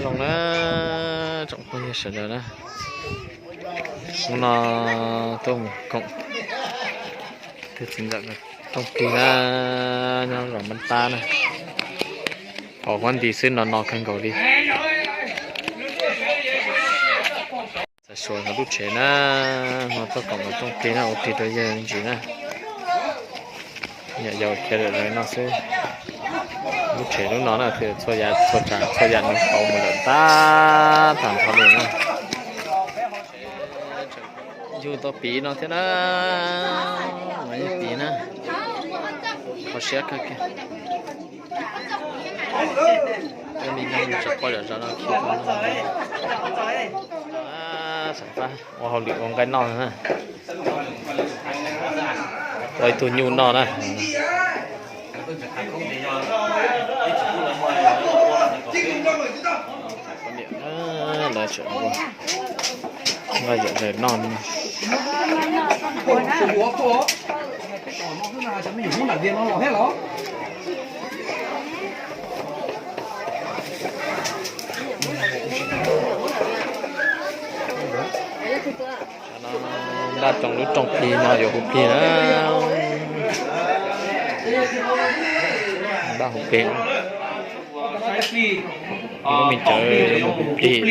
Zoo na, tsoom phooj ywg sawv daws na, hnub no tuaj mus koom tus txiv ntxawm Tooj Plig na, nyob zos Npab Tab na. Hauv huab nti xwb no no kawg nkaus li. Txav Suav nkawd lub tsev na, no tuaj koom nkawd Tooj Plig na, ua plig rau yawg ntsis na. Nyuam yaus khiav lawm lawv no xwb. Lub tsev lub no na, txhua yam txhua tsav txhua yam nws pauv mus lawm tab tag nrho li na. Yug tau piv no thiab na, yug piv na, kho siab kawg kiag. Peb li no tso poj zom zaws no khi tau no. Xam Fab ua hauj lwm ua nqaij noj na, ua ib tug nyuj noj na. Lawv tseem ua nqaij zom zaws noj. Npaj rooj lub rooj plig no yuav hu plig na. Npaj hu plig. Lub me cawv yuav mus hu plig.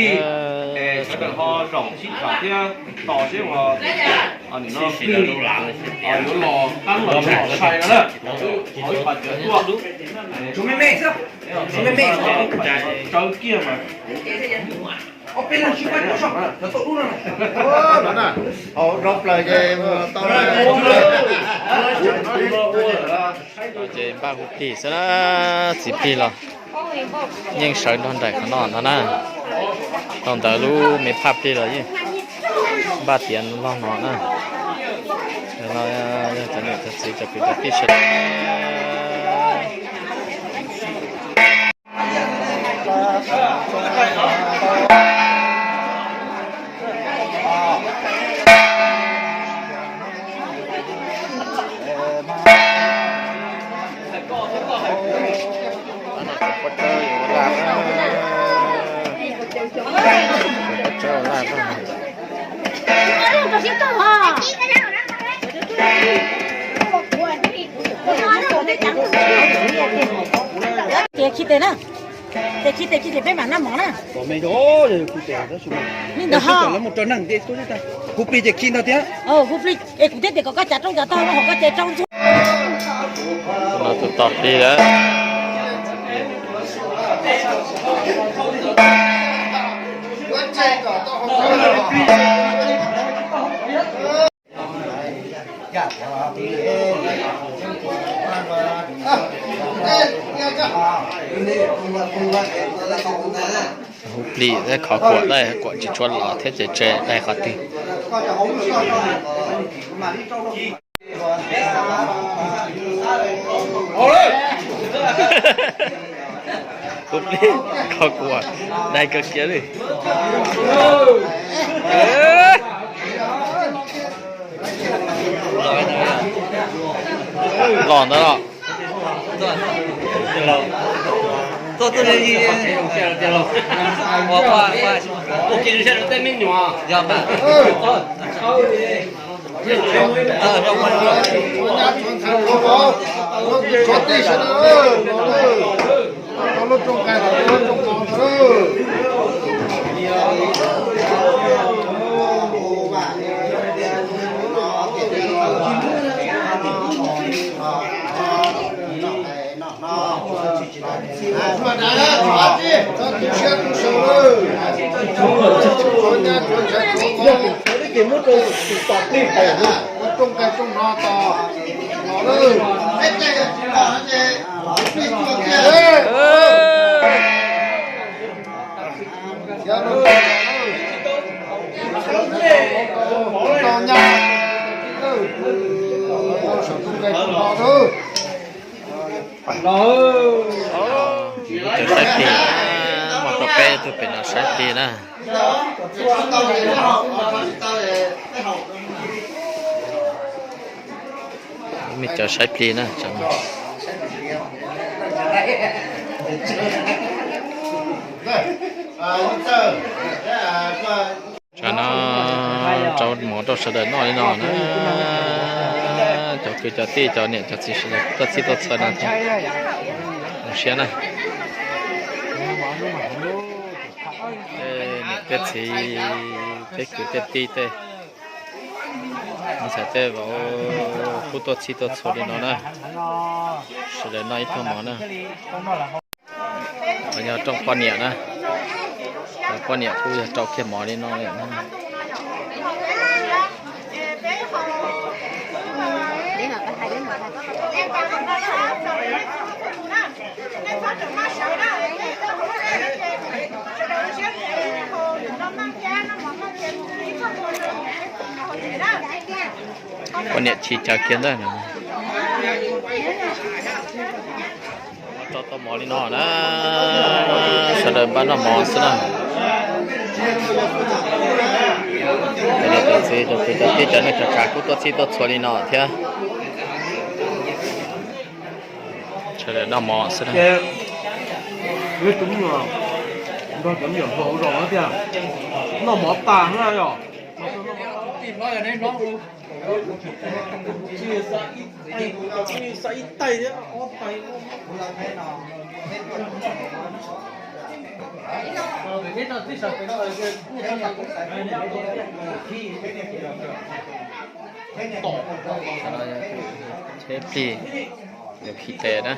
Hauv rau plaws ces mus tau. Ces npaj hu plig xwb na, txiv plig los yeej sawv nrog nraim qhov no ntag na. Tau ntawd lub me phaj plig los yeej npaj tiav log no na. Yog cov niam cov txiv cov kwv cov tij sawv daws. Ces khi tes na, tes khi tes khi ces peb mam noj mov na. Li ntawd ho. Hu plig ces khi ntag thiab. Hu plig es kuv thiaj tias kom koj cav rooj cav tog no ho koj ces rooj ntxuag. Tus no tus tom plig lawm. Hu plig thiab khov kuam, kuam tsis tshua los thiab ces tseg dai qhov twg. Hu plig khov kuam dai kawg kiag li. Los ntawd los. Cov saib plig, muaj rau peb tug pem no saib plig na. Me cov saib plig na. Tsam no rau mov rau sawv daws noj li no na. Cov kwv cov tij cov niam cov txiv sawv daws tuaj txhij tuaj txhua no thiab. Zoo siab na. Tej niam tej txiv tej kwv tej tij tej ntxhais tej vauv kuj tuaj txhij tuaj txhua li no na. Sawv daws noj ib pluag mov na. Qhov no yog rooj poj niam na. Cov poj niam kuj yog rau kiag mov li no lawm na. Poj niam chim caws kiag ntag. Rau tau mov li no na, sawv daws npaj noj mov xwb na. Cov niam cov txiv cov kwv cov tij cov neej tsa kuj tuaj txhij tuaj txhua li no thiab. Sawv daws noj mov xwb na. Noj mov tas na yom. Tsheb plig, khi tes na.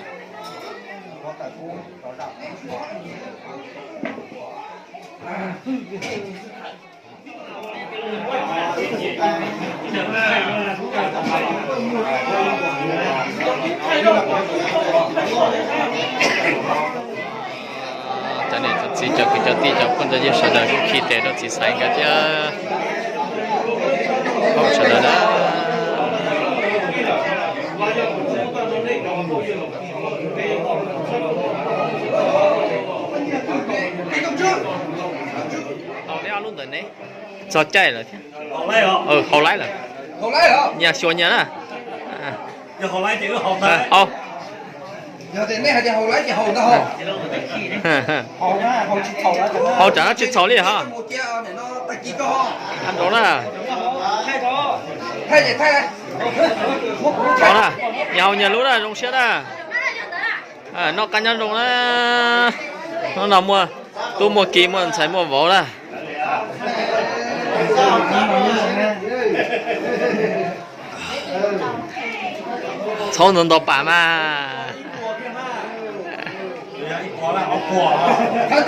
Cov niam cov txiv cov kwv cov tij cov phooj cov ywg sawv daws kuj khi tes rau txiv xaiv nkawd thiab. Sawv daws na. Tau neb ob lub ntawm neb. Txog caij lawm thiab. Haus laib lawm. Nyias xyuas nyias na. Haus. Haus tsam no tsis txhaum li hos. Nrov na. Nrov na. Nyias haus nyias lub na, zoo siab na. Noj qab nyob zoo na. Hnub no muaj tub muaj ki muaj ntxhais muaj vauv na. Txhob ntau ntau pam mas. Kwv cov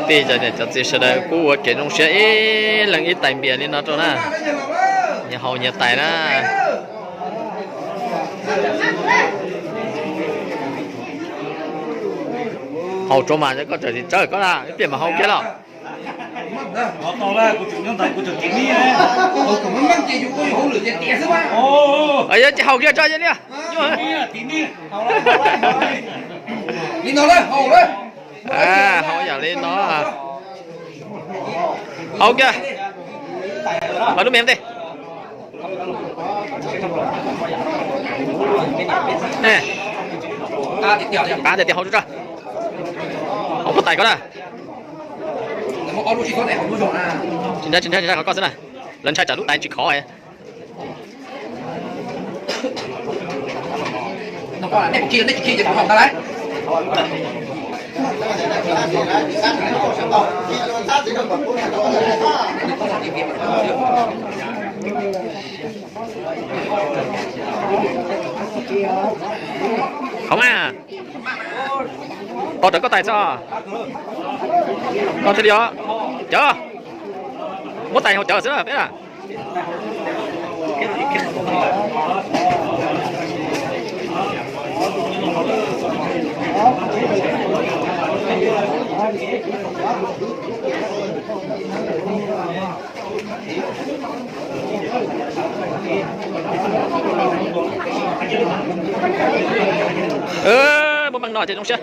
tij cov niam cov txiv sawv daws kuj ua kev zoo siab ib leeg ib tais npias li no rau na. Nyias haus nyias tais na. Haus tsuav mas koj tseem tsis tsawg koj na, ib pliag mas haus kiag los. Yog tsis haus kiag tso li. Li no, haus yam li no. Haus kiag. Mas lub me ntej. Qab tiag tiag, haus tsuag tsuag. Haus puag tais ko na. Tsis ntshai, tsis ntshai, tsis ntshai, qhov koj xwb na. Lawv ntshai tsam lub tais tsis khov. Haus mas. Haus raws koj tais txog. Koj thiaj li os. Cawv. Muab tais haus cawv xwb na peb na. Muaj meej no ces zoo siab.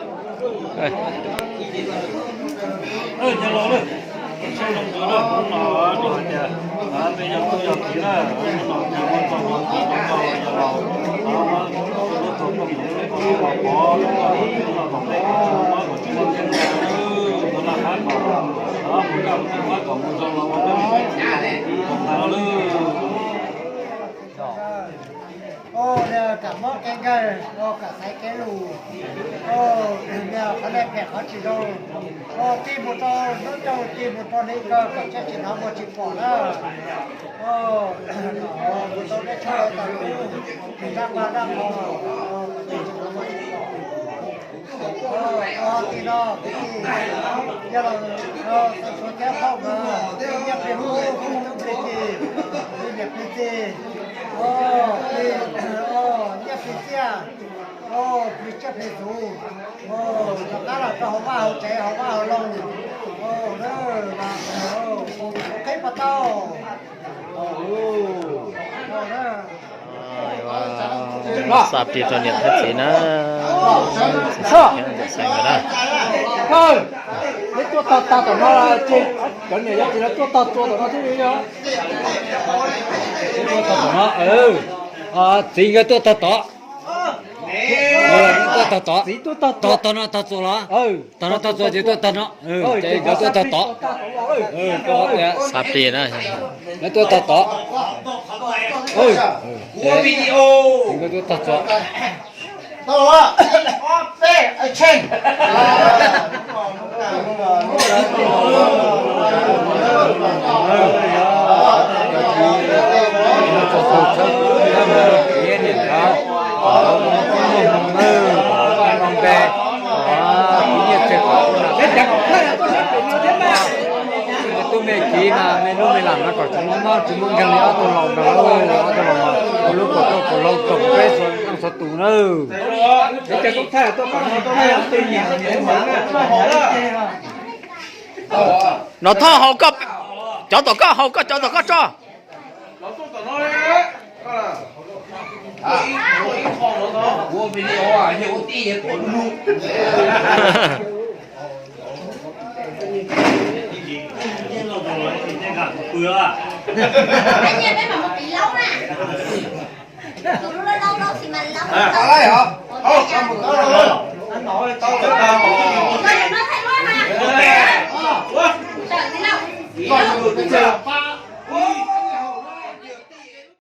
Kam mob kev nkawg, kam xaiv kev lus, qhov nej phem qhov tsis zoo, tij mus rau hnub nyoog, tij mus rau hli kawg, kom tsiaj tsis hnov muag tsis pom na. Mus rau nej tshaj tawm lub, mus zaj npaj zaj qhov, kom tsiaj tsis hnov muag tsis pom. Tij no, tij, yog los, tau suav thiab phauj mas, tij nyiaj plig hub, tij tub plig tis, tij niam plig txiv, tij, nyiaj plig txiaj, plig tsiaj plig txhu, rov qab los rau hauv vaj hauv tsev hauv vaj hauv loog, qhib puas tau? Xa plig rau niam thiab txiv na. Xeev na. Neb tuaj tog tag tom no, cov niam cov txiv lawv tuaj tog txua tom no thiab yog. Tuaj tog tom no, txiv nkawd tuaj tog tod. Tuaj tog tod. Txiv tuaj tog txua. Tog tog no tog txua los? Tog no tog txua ces tuaj tog no. Ces nkawd tuaj tog tod. Xa plig na. Nkawd tuaj tog tod. Nkawd tuaj tog txua. Tub me kiv mas me lub me lam no kom tsis muaj mob tsis muaj nkeeg li ob tug laus ntawd. Ob tug laus mas ua lub kaum rau kaum hlau toom peb xuas leej xuas tus nawb. Nov Thoj haus koj cov tom koj, haus koj cov tom koj tso.